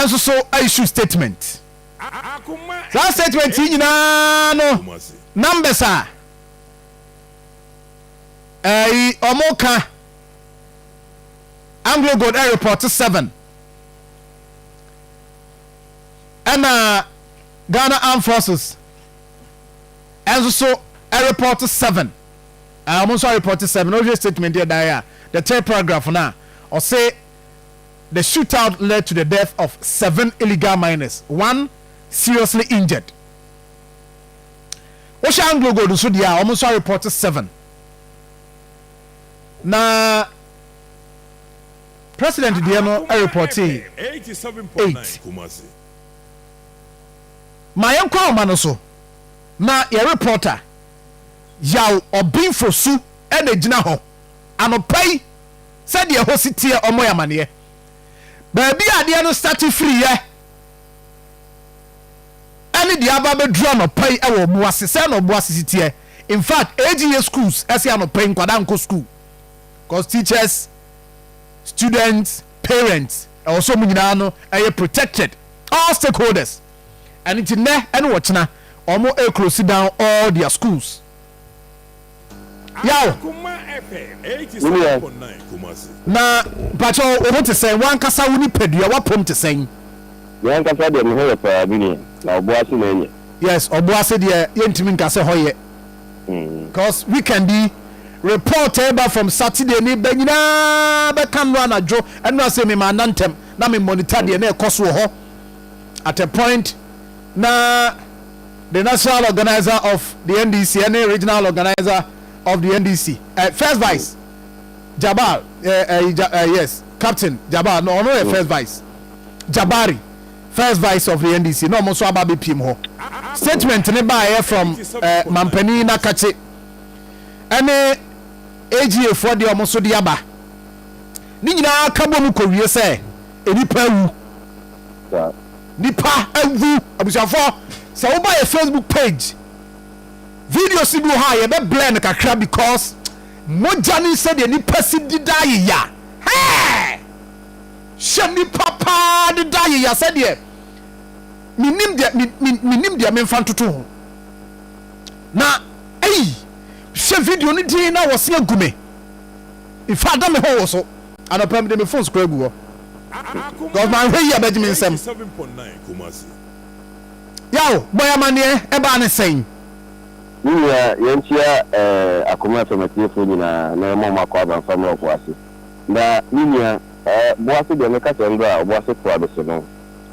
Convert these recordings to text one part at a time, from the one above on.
nso so issue statement. Saa statement yi nyinaa no, numbers a ɛyi ɔmo ka, Anglo Gold report seven, ɛna Ghana Armed Forces ɛnso so report seven. Ɔmo nso report seven. Ɔhwɛ statement yɛ dan a, the third paragraph na ɔse the shootout led to the death of seven illegal miners, one seriously injured. Wohyɛ Anglo Gold nso deɛ a, ɔmo nso report seven. Na President deɛ no report eight. Ma yɛn kɔ ahoma no so na yɛ reporter Yaw Ɔbinfo su ɛna gyina hɔ anɔpa yi sɛdeɛ ɛhɔ si teɛ. Ɔmo yɛ amaneɛ baabi a adeɛ no start firi yɛ ɛne deɛ aba bɛduru anɔpa yi ɛwɔ Ɔboase, sɛ na Ɔboase si teɛ. In fact, AGA schools ɛsɛ anɔpa yi nkwadaa nkɔ school 'cause teachers, students, parents, ɛwɔ so ɔmo nyinaa no ɛyɛ protected, all stakeholders. Ɛne ti nnɛ ɛne wɔkyena ɔmo ɛ close down all their schools. Yaw, na mpakyɛw, wo ho te sɛn? Wankasa wo nipadua wapom te sɛn? Yɛn ankasa deɛ, me ho yɛ paa bi neɛ na Ɔboase na ɛnyɛ. Yes, Ɔboase deɛ, yɛntumi nka sɛ hɔ yɛ 'cause weekend yi report ɛba from Saturday ni bɛ nyinaa bɛka no anadwo ɛno ase me ma nantɛm na me monitor deɛ na ɛkɔ so wɔ hɔ. At a point na the national organizer of the NDC ɛne regional organizer of the NDC, first vice Jabal, yes, Captain Jabal no, ɔno yɛ first vice, Jabari, first vice of the NDC, na ɔmo nso aba abɛpiem hɔ. Statement ne baayɛ from mampanin nakakye ɛne AGA foɔ deɛ, ɔmo nso de aba ne nyinaa ka bɔ mu kɔwie sɛ nipa awu. Nipa awu. Abusuafoɔ, sɛ woba yɛ Facebook page, videos bi wɔ hɔ a yɛbɛ blur no kakra because mogya ne sɛdeɛ nipa si deda yeya hɛɛ hyɛ nipa paa deda yeya sɛdeɛ menim deɛ menim deɛ memfa ntoto ho. Na ɛyi hwɛ video no din na wɔse agu me. In fact, da me ho wɔ so anɔpa, mede me phones kora agu hɔ because manhwɛ yi a bɛgye me nsɛm. Yaw, bɔ yɛ amanneɛ, ɛbaa ne sɛn? Me nua, yɛnkyia Akoma FM atiefoɔ nyinaa na yɛma ɔmo akɔ abanfa mmerɛ Ɔboase. Na me nua, Boase deɛ, meka sɛ mmerɛ a Ɔboase to abese no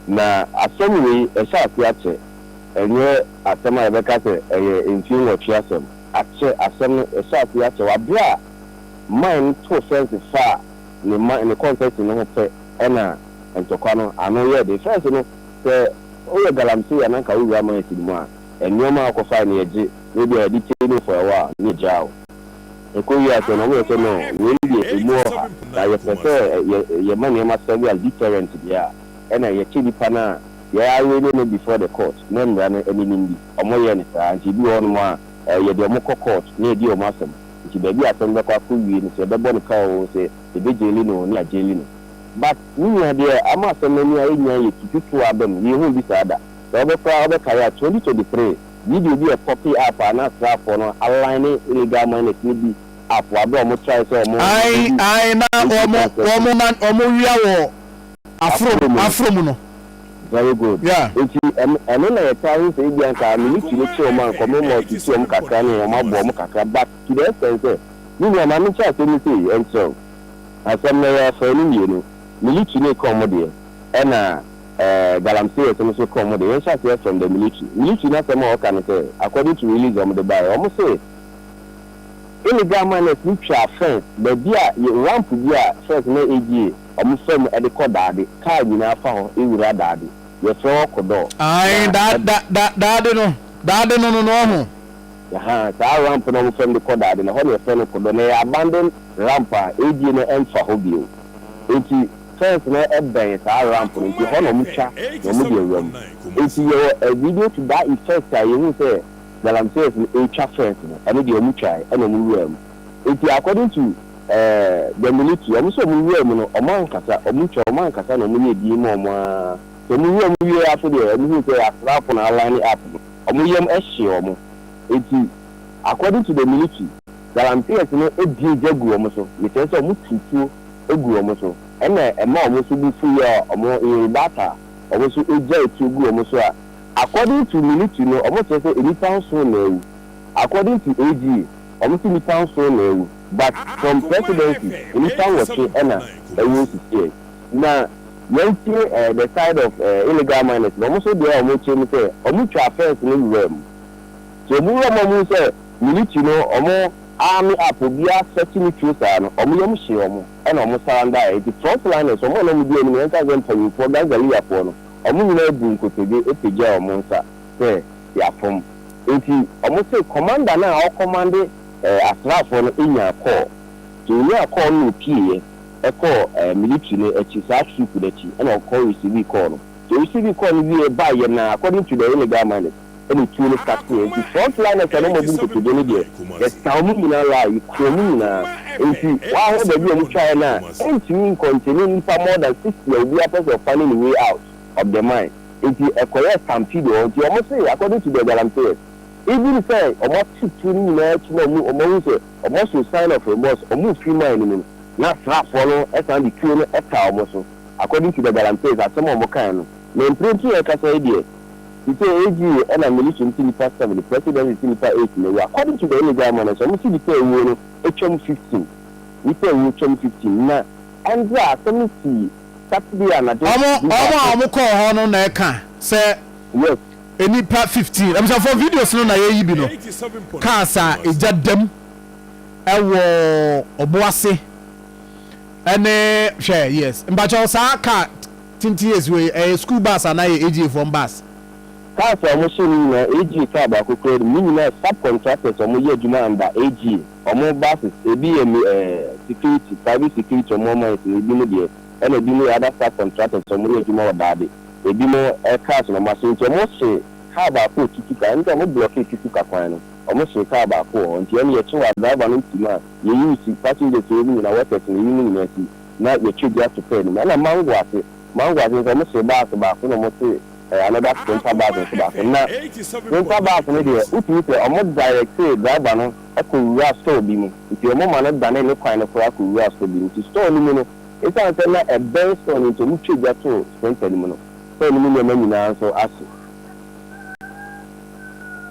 na asɛm wei ɛhyɛ ase akyɛ. Ɛnyɛ asɛm a yɛbɛka sɛ ɛyɛ mfie 8 asɛm. Akyɛ, asɛm no ɛhyɛ ase akyɛ. Waberɛ a mine to fence fa a ne ma ne concession no ho pɛ ɛna ntɔkwa no ano yɛ de. Fence no sɛ woyɛ galamsey a, nanka wowura mine no mu a, nneɛma a wɔkɔfae no yɛgye na ebi a yɛde tailing for ɛwɔ a ne yɛgyaa wo. Ɛkɔ wie asɛ no, ɔmo yɛ sɛ no wei deɛ emu wɔ ha na yɛpɛ sɛ yɛ yɛma nneɛma serve as deterrent deɛ a, ɛna yɛkyɛ nipa no a yɛawe ne no before the court na mmara no anim bi. Ɔmo yɛ ne saa nti ebi wɔ hɔnom a yɛde ɔmo kɔ court na yɛdi ɔmo asɛm. Nti baabi a asɛm bɛkɔ akɔ wie no, sɛ yɛbɛbɔ ne ka o, sɛ yɛbɛ jail no ne a jail no. But ne nua deɛ ama asɛm no ani a ɛnya yɛ tututu aba mu, yɛhu bi saa da. Sɛ wobɛkora wobɛkaeɛ a, 2023 video bi a pop up a na asraafoɔ no align illegal miners no bi up wɔ abere a ɔmo try sɛ ɔmo Ayi ayi, na wɔn na wɔn wia wɔ afro afro mu no. Very good. Nti ɛno na yɛtaa ho sɛ ebi anka military no kye ɔmo a, nkɔmɔ ma ɔtutu ɔmo kakra ne ɔmo aboa ɔmo kakra. But to the extent sɛ, ne nua, maame nkyɛn, asɛm no sei ɛnkyerɛw asɛm no yɛ afɛ no mmienu, military no ka ɔmo deɛ ɛna galamseyers no nso ka ɔmo deɛ. Yɛnhyɛ aseɛ from the military. Military no asɛm a ɔka no sɛ, according to release ɔmo de baeɛ, ɔmo se illegal miners no twa fence baabi a yɛ ramp bi a fence na AGA ɔmo fam ɛde kɔ Daade, kaa nyinaa fa hɔ ewura Daade, yɛfrɛ hɔ Kodɔɔ. Ayi, da da da Daade no, Daade no ɔho. Aha, saa ramp na ɔmo fam de kɔ Daade no hɔ na yɛfrɛ no Kodɔɔ, na yɛ abandon ramp a AGA no ɛmfa hɔ bio. Nti fence no ɛbɛn saa ramp no, nti hɔ na ɔmo twa na ɔmo de awura mu. Nti yɛwɔ a video to that effect a yɛhu sɛ galamseyers no etwa fence no. Ɛno deɛ ɔmo twa ɛna ɔmo wura mu. Nti according to the military, ɔmo sɛ ɔmo wura mu no, ɔmo ankasa ɔmo twa, ɔmo ankasa na ɔmo yɛ din mu ɔmo aa. Nti ɔmo wura mu wie aso deɛ, ɔmo hu sɛ asraafo na aline up no, ɔmo yam ɛhye ɔmo. Nti according to the military, galamseyers no ebie gya gu ɔmo so, mekyerɛ sɛ ɔmo tu tuo egu ɔmo so, ɛna ɛma ɔmo nso bu fu yɛ a ɔmo in rebuttal ɔmo nso egya etuo gu ɔmo so a, according to military no, ɔmo kyerɛ sɛ nipa 7 na ewu. According to AGA, ɔmo sɛ nipa 7 na ewu, but from presidency, nipa 8 ɛna ɛwɔ sisi. Na yɛntie the side of illegal miners na ɔmo nso deɛ, ɔmo kyerɛ mu sɛ ɔmo twa fence no wura mu. So ɔmo wura mu, ɔmo sɛ military no ɔmo army up, obiara sɛkyi ne tuo saa no, ɔmo yam hye ɔmo, ɛna ɔmo surrender yɛ. Nti front liners, ɔmo a na ɔmo di anim, yɛn ka sɛ mpanyinfoɔ gangaliyafoɔ no, ɔmo nyinaa bu nkotodwe epagya ɔmo nsa sɛ yɛafom. Nti ɔmo sɛ commander no a ɔcommande asraafoɔ no enya call. Nti onya call no, opie ɛkɔɔ military no akyi, saa troop no akyi, ɛna ɔkɔ receive call no. So receive call no wie baayɛ na according to the illegal miners, ɛna tuo no start yɛ. Nti front liners a na ɔmo bu nkotodwe no deɛ, yɛsa ɔmo nyinaa la yɛkura ɔmo nyinaa. Nti wahɔ baabi a ɔmo twaeɛ no a, ɛntumi ncontain nipa more than 60 a obi apɛ sɛ ɔfa ne way out of the mine. Nti ɛkɔyɛ stampede wɔ. Nti ɔmo se according to the galamseyers, even sɛ ɔmo ate tuo no nyinaa akyi na ɔmo ahu sɛ ɔmo show sign of remorse, ɔmo firi mine no mu no, na asraafoɔ no ɛsan de tuo no ɛta ɔmo so. According to the galamseyers, asɛm a ɔmo kan no na mprempren yɛ kasa yi deɛ, ti sɛ AGA ɛna military ti nipa 7, the president ti nipa 8 na ewu. According to the illegal miners, ɔmo si nipa ewuo no etwam 15, nipa ewuo twam 15. Na ɛndra asɛm si Saturday anadwo. Ɔmo a ɔmo kɔɔ hɔ no na ɛka sɛ nipa 15. Abusuafo, videos no na yɛyi bi no, cars a egya dam ɛwɔ Ɔboase ɛne hwɛ. Yes, mpakyɛw, saa car tenten esi wɔ yi, ɛyɛ school bus anaa yɛ AGA form bus? Cars a wɔn hyɛ no nyinaa, AGA car baako kura mu ne nyinaa, subcontractors a wɔn yɛ adwuma under AGA wɔn buses. Ebi yɛ security, private security wɔn ɔman yɛ ebi mo deɛ, ɛna ebi mo yɛ other subcontractors a wɔn yɛ adwuma wɔ daade. Ebi mo cars na wɔn ahyɛ. Nti wɔn hyɛ car baako Tutuka, ɛnti wɔn block Tutuka kwan no, wɔn hyɛ car baako wɔ hɔ. Nti ɛno yɛkye wɔ driver no nti mu a yɛyi si passengers wɔ mu nyinaa, workers no yɛyi mu nyinaa si na yɛtwe gya to pɛɛ no mu. Ɛna Mango Ase nso, wɔn hyɛ bus baako na wɔn te another sprinter bus nso baako. Na sprinter bus no deɛ, wotumi sɛ ɔmo direct driver no ɛkɔ wura store bi mu. Nti ɔmo ma no dane ne kwan no koraa kɔ wura store bi mu. Nti store no mu no, esan sɛ na ɛbɛn store no, nti ɔmo twa gya to sprinter no mu no, store no mu nneɛma nyinaa nso ahye.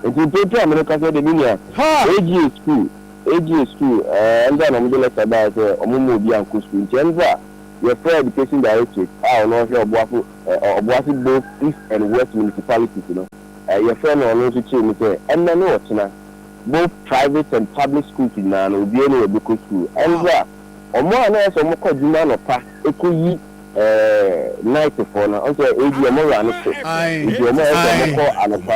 Nti mpepe a mene kasa de, mi nua, AGA school ɛnza na ɔmo de letter baa sɛ ɔmo mu obi ankɔ school. Nti ɛnza yɛfrɛ education directorate a ɔno ɔhwɛ Ɔboafo Ɔboase both East and West municipalities no, yɛfrɛ no, ɔno nso kyerɛ mu sɛ ɛnɛ ne ɔkyena both private and public schools nyinaa no, obiara ne wɔbɛkɔ school. Ɛnza ɔmo a na yɛ sɛ ɔmo kɔ adwuma anɔpa ɛkɔ yi night foɔ no, ɔsɛ ebi ɔmo wura no so. Nti ɔmo a yɛ sɛ ɔmo kɔ anɔpa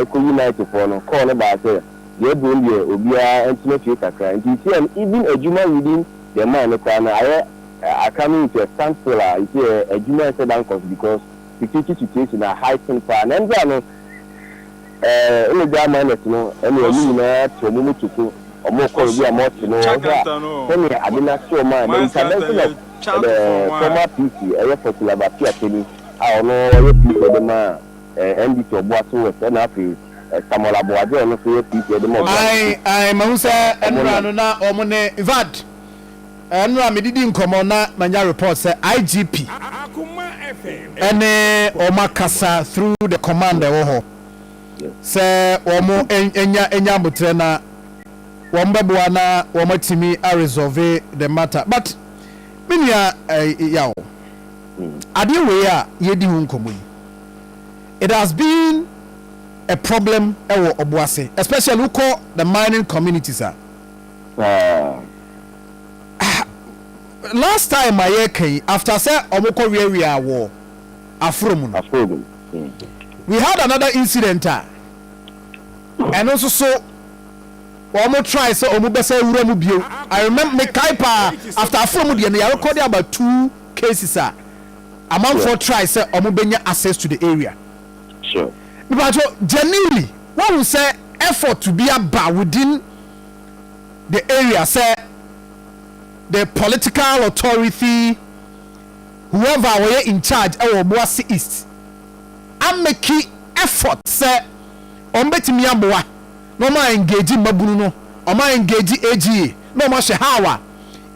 ɛkɔ yi night foɔ no, kɔɔ no baa sɛ deɛ ebien deɛ, obiara ntena fie kakra. Nti si ɛn even adwuma within the mine no koraa no ayɛ coming to a standstill a nti adwuma ɛsɛ dan kɔ so because security situation na heighten paa. Na ɛnza no illegal miners no ɛna ɔmo nyinaa te ɔmo moto so, ɔmo kɔ obi a ɔmo te no ɔhwɛ a, sɛnea ade na se ɔmo a the intervention of the former PC, ɛyɛ Fekula Appiateni a ɔno ɔyɛ PC ɛde ma NDC Ɔboase West, ɛna afei Samuel Aboagye, ɔno nso yɛ PC ɛde ma Ɔboase. Ayi ayi, mahu sɛ ɛnura no na ɔmo ne, in fact, ɛnura mi didi nkɔmɔ na manya report sɛ IGP ɛne ɔmo akasa through the command ɛwɔ hɔ sɛ wɔn enya abotire na wɔn bɛboa na wɔn atumi aresolve the matter. But me nua Yaw, adeɛ wei a yɛdi ho nkɔmɔ yi, it has been a problem ɛwɔ Ɔboase, especially wokɔ the mining communities a last time a yɛka yi, after sɛ ɔmo kɔ wiawia wɔ aforo mu no, we had another incident a ɛno nso so wɔn try sɛ wɔn bɛsɛ ewura mu bio. I remember, mekae paa, after aforo mu deɛ no, yɛ record about two cases a amanfoɔ try sɛ wɔn bɛnya access to the area. Nipato, genuinely, wɔn sɛ effort to be aba within the area sɛ the political authority, whoever wɔyɛ in charge ɛwɔ Obuasi East. Amake effort sɛ wɔn bɛtumi aboa na wɔn a engage mmabunu no, wɔn a engage AGA na wɔn ahwɛ how a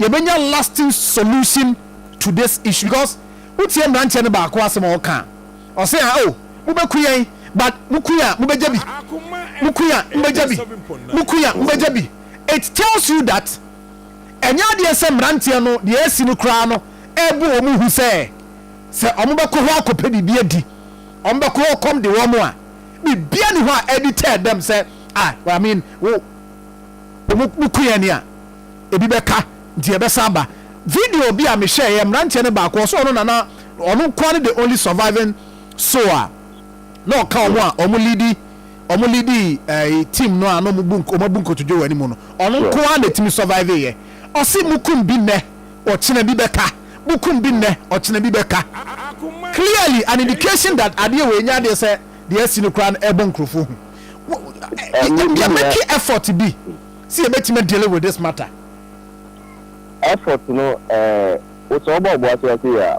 yɛbɛnya lasting solution to this issue, because wotie mmeranteɛ no baako asɛm a ɔka a, ɔse, "Ah, oh, mobɛku yɛn, but moku yɛn a, mobɛgya bi, moku yɛn a, mobɛgya bi, moku yɛn a, mobɛgya bi." It tells you that ɛnyɛ adeɛ sɛ mmeranteɛ no deɛ asi no koraa no ɛɛbo wɔn hu sɛ wɔn bɛkɔ hɔ akɔpɛ biribi adi, wɔn bɛkɔ hɔ kɔm de wɔn a, biribia ni hɔ a ɛde tell them sɛ, ah, I mean, wo mo ku yɛn ni a, ebi bɛka nti yɛbɛsa aba. Video bi a mehwɛ yɛ, mmeranteɛ no baako ɔsɛ ɔno nana ɔno nkoa ne the only surviving soul a na ɔka ɔmo a ɔmo lead team no a na ɔmo bu nkotodwe wɔ anim no, ɔno nkoa na etimi survive yɛ. Ɔsi, "Mu kum bi nnɛ, ɔkyena bi bɛka. Mu kum bi nnɛ, ɔkyena bi bɛka." Clearly an indication that adeɛ wɔ enya adeɛ sɛ deɛ asi no koraa no ɛbɔ nkurɔfoɔ hu. Yɛ make effort bi si yɛbɛtumi deal with this matter. Effort no, wosɛ ɔbɔ ɔbɔ ase yɛ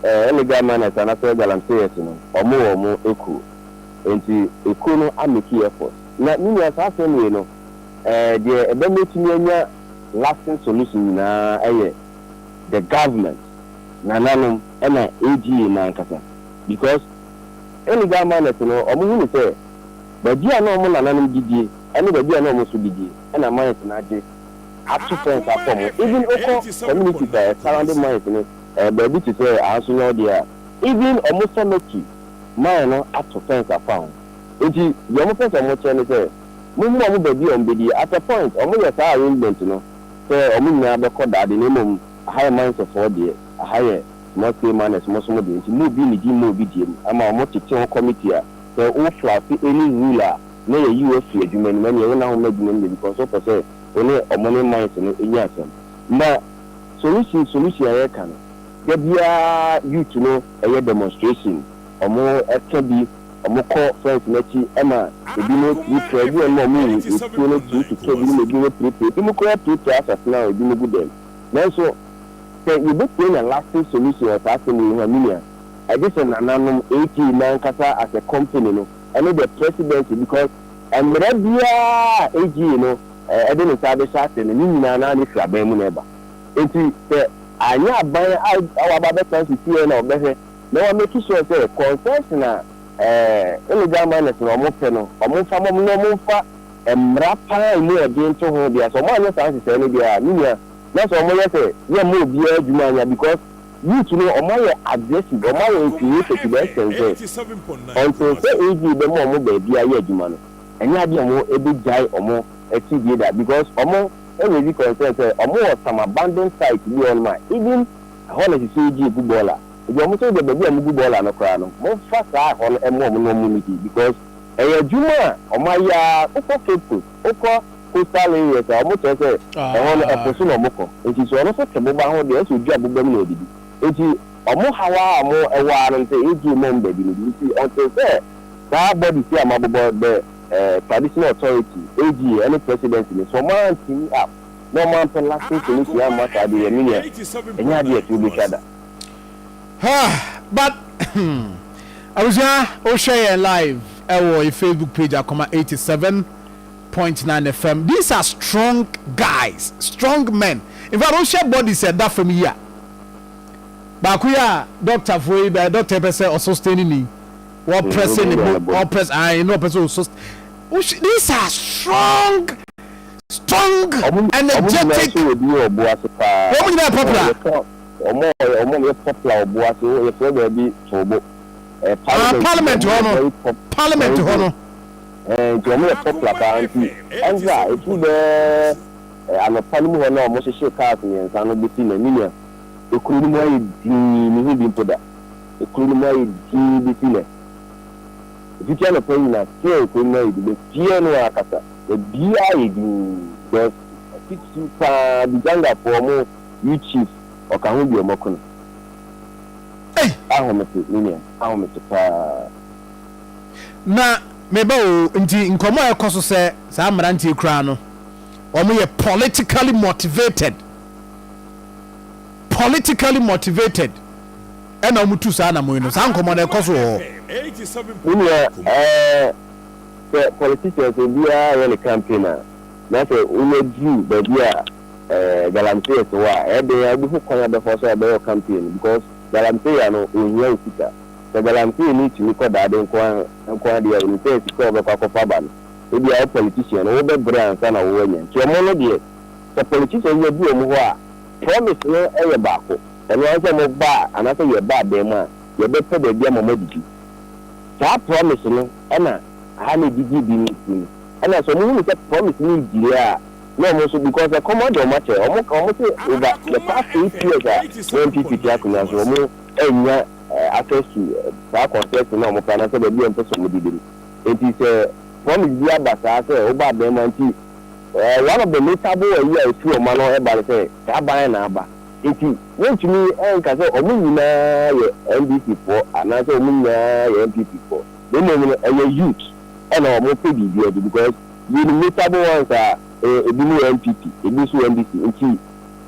a, illegal miners anaasɛ galamseyers no, ɔmo wɔ ɔmo ekuo, nti ekuo no amake effort. Na ne nua, saa asɛm wei no, deɛ ɛbɛma etumi anya lasting solution nyinaa ɛyɛ the government, nananom, ɛna AGA nankasa, because illegal miners no, ɔmo hu ne sɛ baabi a na ɔmo nananom didie ɛne baabi a na ɔmo nso didie, ɛna mines no agye ato fence afɔ mo. Even okɔ communities a surrounding mines no, baabi te sɛ Ahanso Nyɛ a, even ɔmo cemetery, mine no ato fence afa ho. Nti deɛ ɔmo pɛ sɛ ɔmo kyerɛ ne sɛ mo mu ɔmo baabi a ɔmo bɛdi. At a point, ɔmo yɛ saa arrangement no sɛ ɔmo nyinaa bɛkɔ daade, na mmom aha yɛ minesfoɔ deɛ, aha yɛ small scale miners mo so mo deɛ, nti mo obi ne di mo obi deɛ mu ama ɔmo tete ho committee a sɛ wo flout any rule a, na yɛ yi wo afiri adwuma no mu, ɛne ɛwo na ho adwuma no yɛ, because wopɛ sɛ wo ne ɔmo ne mines no ɛnya asɛm. Na solution a yɛka no da biara, youth no ɛyɛ demonstration, ɔmo ɛka bi, ɔmo kɔ fence n'akyi, ɛma ebi mo pirapira, ebi wɔn a ɔmo wu etuo no tumi twitwa ebi mo, ebi mo pirapira, ebi mo koraa pirapira asase na ebi mo gu dɛm. Nanso sɛ yɛbɛtumi anya lasting solution wɔ saa asɛm yi ho a, minia, ɛgye sɛ nananom, AGA nankasa as a company no, ɛne the presidency, because mmerɛ biara AGA no ɛde ne nsa abɛhyɛ ase no, ne nyinaa naa ne firi aban mu na ɛba. Nti sɛ anyɛ aban a waba abɛtena sisi yɛ na ɔbɛhwɛ na wa make sure sɛ concession a illegal miners na ɔmo pɛ no, ɔmo nfa mɔm na ɔmo nfa mmara paa emu ɔden to ho deɛ. Sɛ ɔmo anyɛ saa nhyehyɛe no deɛ a, ne nua, na sɛ ɔmo yɛ sɛ yɛ mma obiara adwuma anya, because youth no, ɔmo ayɛ aggressive, ɔmo ayɛ infuriated to the extent sɛ until sɛ AGA bɛma ɔmo baabi ayɛ adwuma no, ɛnyɛ adeɛ ɔmo ebegyae ɔmo akyi die da, because ɔmo ɛwɔ concern sɛ ɔmo wɔ some abandoned site bi wɔ hɔnom a even ɛhɔ na sisi AGA gu bɔɔla. Ebi ɔmo sɛ baabi a ɔmo gu bɔɔla no koraa no, momfa saa ɛhɔ no ɛmo ɔmo na ɔmo nidi, because ɛyɛ adwuma a ɔmo ayɛ a. Wokɔ Cape Coast, wokɔ coastal areas a, ɔmo kyerɛ sɛ ɛhɔ no ɛpo so na ɔmo kɔ, nti sɛ ɔno nso te boba ho deɛ, ɛsɛ odua boba mu na odidi. Nti ɔmo hawa a ɔmo ɛwɔ ara no sɛ AGA mu ɔmo baabi no bi. Nti until sɛ saa body si a mo abobɔ, the traditional authority, AGA ɛne presidency no, so ɔmo antumi up na ɔmo ampɛ lasting solution amma saa deɛ yɛ, minia, ɛnyɛ adeɛ ɛtuo betwa da. But abusua, wohwɛ yɛn live ɛwɔ yɛ Facebook page, Akoma 87.9 FM. These are strong guys, strong men. In fact, wohwɛ bodies ɛda fam yi a, baako yi a doctor foɔ yi bɛ doctor pɛ sɛ ɔsustain ni, wɔpress ne bo, ɔpress ayi na ɔpɛ sɛ ɔsustain. These are strong, strong, energetic. Ɔmo nyinaa nso wɔ bi wɔ ɔbo ase paa. Wɔn nyinaa popular. Ɔmo yɛ popular ɔbo ase, yɛfrɛ baabi Tobo. Ah, parliament hɔ no, parliament hɔ no. Nti ɔmo yɛ popular paa. Nti ɛnsa etu bɛɛ anɔpa no mu hɔ na ɔmo hyehyɛ cars mmiɛnsa no besi na minia, ekuro no mu ayɛ dinn, ne ho bi mpo da. Ekuro no mu ayɛ dinn besi nɛ. Efiti anɔpa nyinaa still ekuro no mu ayɛ dinn, baabiara no akasa, baabiara ayɛ dinn, because titiri paa Bijangafoɔ, ɔmo youth chief ɔka ho bi, ɔmo ko no. Ahomete, minia, ahomete paa. Na meba o, nti nkɔmɔ a ɛkɔ so sɛ saa mmeranteɛ koraa no, wɔn yɛ politically motivated. Ɛna wɔn tu saa anamɔ yi no, saa nkɔmɔ no ɛkɔ so wɔ hɔ. Me nua ɛɛ sɛ politicians obiara yɛ ne campaign a, na sɛ wonya duru baabi a ɛɛ galamseyers wɔ a, ɛyɛ den a wobɛhu kwan a bɛfa so a bɛyɛ wo campaign no because galamseyer no ɔnhia wo sika. Sɛ galamsey no tumi kɔ daade nko ara nko ara deɛ a, onim sɛ sika a ɔbɛkɔ akɔfa aba no, ebia wo politician no wobɛbrɛ ansa na wo anya. Nti ɔmo no deɛ, sɛ politician nya du ɔmo hɔ a, promise no yɛ baako. Ɛno ara ne sɛ ɔmo ba a, anaasɛ yɛba adan mu a, yɛbɛpɛ baabi ama ɔmo adidi. Saa promise no na aha na edidi ebinom tirim. Ɛna sɛ ɔmo hunu sɛ promise no redie a, na ɔmo nso, because ɛkɔm ade ɔmo akyɛ. Ɔmo ka, ɔmo se over the past 8 years a na NPP te akonnwa so, ɔmo annya access to saa concession no a ɔmo pɛ anaasɛ baabi a ɔmo pɛ sɛ ɔmo didi no. Enti sɛ promise bi aba saa sɛ woba adan mu a, nti one of the notable ayi a efiri ɔmo ano ɛba ne sɛ saa ban na aba. Nti wontumi nka sɛ wɔn nyinaa yɛ NDC foɔ anaasɛ wɔn nyinaa yɛ NPP foɔ, na mmom no ɛyɛ youth ɛna wɔn pɛ biribi adi because yɛnim notable ones a ebinom wɔ NPP, ebi nso wɔ NDC, nti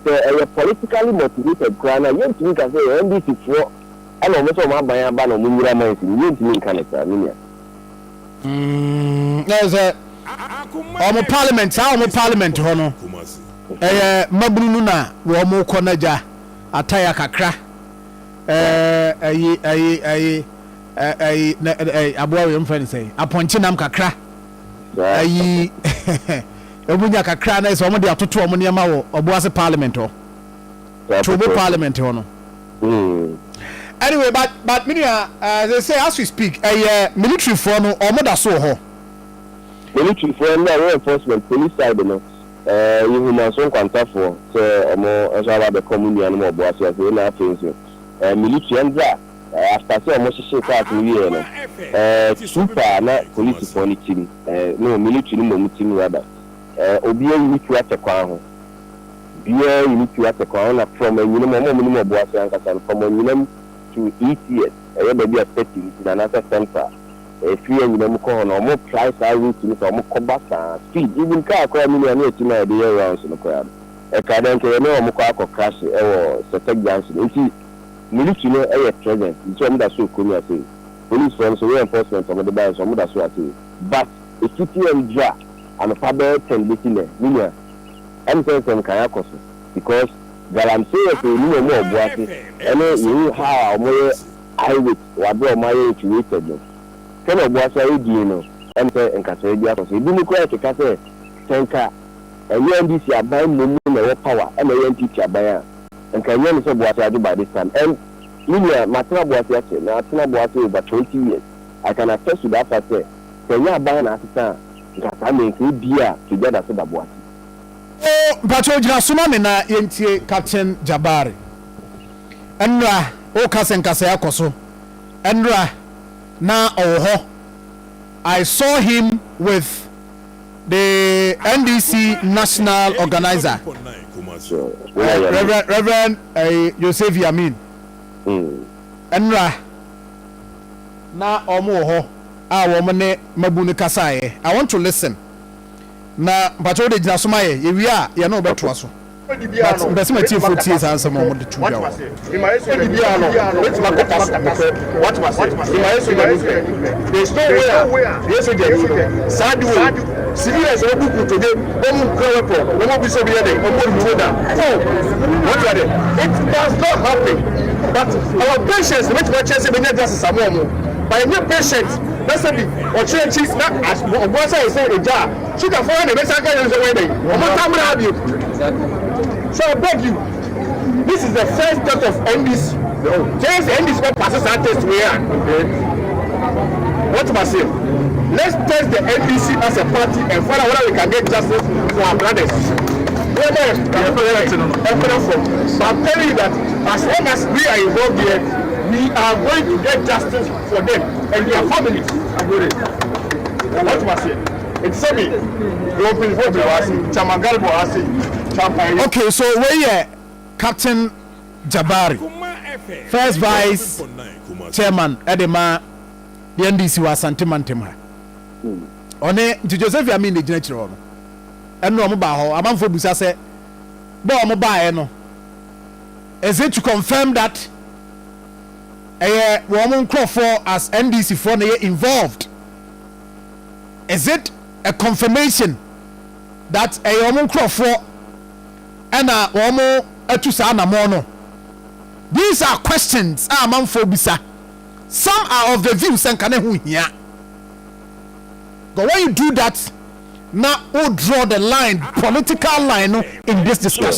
sɛ ɛyɛ politically motivated koraa no a yɛntumi nka sɛ ɛyɛ NDC foɔ ɛna wɔn sɛ wɔn aban aba na wɔn nyira mines no, yɛntumi nka no saa me nua. Na yɛ sɛ wɔn parliament, saa wɔn parliament hɔ no ɛyɛ mmabunu no na wɔn kɔ n'agya ataya kakra, ɛɛ ɛyi ɛyi ɛyi ɛyi na ɛyi aboa wei mfrɛ no sɛ apɔnkye nam kakra, ɛyi wɔn nya kakra na sɛ wɔn de atoto wɔn nneɛma wɔ Ɔboase parliament hɔ, Trobu parliament hɔ no. Anyway, but me nua, they say as we speak, ɛyɛ military foɔ no wɔn da so wɔ hɔ. Military foɔ no, law enforcement, police side no, yɛhu Manso Nkwantafoɔ sɛ wɔn nso aba abɛka wɔn nuanom wɔ Ɔboase ase, ɛna afei nso military ɛndra after sɛ wɔn hyehyee cars no wieɛ no, trooper a na polisifoɔ no tim, no military no mmom tim rather, obi ayi ne tuo akyɛ kwan ho. Biara yi ne tuo akyɛ kwan ho na from Anyinam, wɔn a wɔnim Ɔboase ankasa no, from Anyinam to ETS, ɛyɛ baabi a statue no si no anaasɛ Central, ɛfiri Anyinam kɔ hɔ no, wɔn try saa route no sɛ wɔn kɔ ba saa speed, even car koraa me nua ne akyi no a yɛde yɛ rounds no koraa no, ɛkaa dɛ nka yɛne wɔn kɔ akɔ crash wɔ Sɛtɛk junction, nti military no yɛ present, nti wɔn da so wɔ kurom ha sei, police foɔ no nso reinforcement a wɔde baeɛ nso wɔn da so wɔ ha sei, but ɛfiti ɛndra anɔpa bɛyɛ 10 bɛsi nnɛ, me nua. Ɛm sɛ nsɛm kan akɔ so because galamseyers a yɛnim wɔn wɔ Obuasi ɛne yɛhu how a wɔyɛ irate wɔ aberɛ a wɔn ayɛ infuriated no, sɛdeɛ Obuasi ayɛ din no, ɛm sɛ nkasɛɛ bi akɔ so. Ebinom koraa rekeka sɛ, sɛ nka ɛnyɛ NDC aban mmom na ɛwɔ power ɛna ɛyɛ NPP aban a, nka ɛnyɛ ne sɛ Obuasi adwo by this time. And me nua, matena Obuasi akyɛ, matena Obuasi over 20 years, I can attest to that fact sɛ, sɛ ɛnyɛ aban na asesa a, nka saa mmerɛ yi nka ebia kegya da so da Boakye. Oh mpakyɛw gyina so ma me na yɛntie Captain Jabari. Ɛnora woka sɛ nkasɛɛ akɔ so. Ɛnora na ɔwɔ hɔ. I saw him with the NDC national organizer, Reverend Reverend Joseph Yamin. Ɛnora na wɔn wɔ hɔ a wɔn ne Mabu no kasaeɛ. I want to listen. Na mpakyɛ wode gyina so ma yɛ, yɛwie a yɛne wo bɛtoa so. But mpɛ sɛ matiefoɔ tie saa nsɛm a wɔde to dwa wɔ hɔ. Civilians wɔn bu kotodwe, wɔn nkura weapon, wɔn obi sɛ obi yɛ dɛ, wɔn bɔ tuo da. Oh, what are they? It does not happen. But our patience, ebetumi akyerɛ sɛ ebenya justice ama wɔn. But yɛnyɛ patient na sɛ bi ɔkyerɛ akyi na ɔboa sɛ ayɛ sɛ egya a, sogyafoɔ yɛ na ebɛsan aka yɛn sɛ wɔyɛ dɛ, wɔn nsa mmra ha bio. So I beg you, this is the first test of NDC. Kyerɛ sɛ NDC bɛ pass saa test wei a, what am I saying? Let's test the NDC as a party and find out whether we can get justice for our brothers. Whoever is from, but I'm telling you that as long as we are involved here, we are going to get justice for them and their families. What am I saying? It's me. The open Chairman Garbo ase. Okay, so wei yɛ Captain Jabari, first vice chairman ɛde ma the NDC wɔ Asante mantam ha. Ɔne nti Joseph Yamin na egyina akyire hɔ no. Ɛno ɔmo baa hɔ, amanfoɔ busa sɛ bɔ ɔmo baeɛ no, is it to confirm that Ɛyɛ wɔn nkurɔfoɔ as NDC foɔ na yɛ involved. Is it a confirmation that ɛyɛ wɔn nkurɔfoɔ ɛna wɔn atu saa anamɔ no? These are questions a amanfoɔ bisa. Some are of the view sɛ nka ne ho hia, but when you do that, na o draw the line, political line no, in this discussion.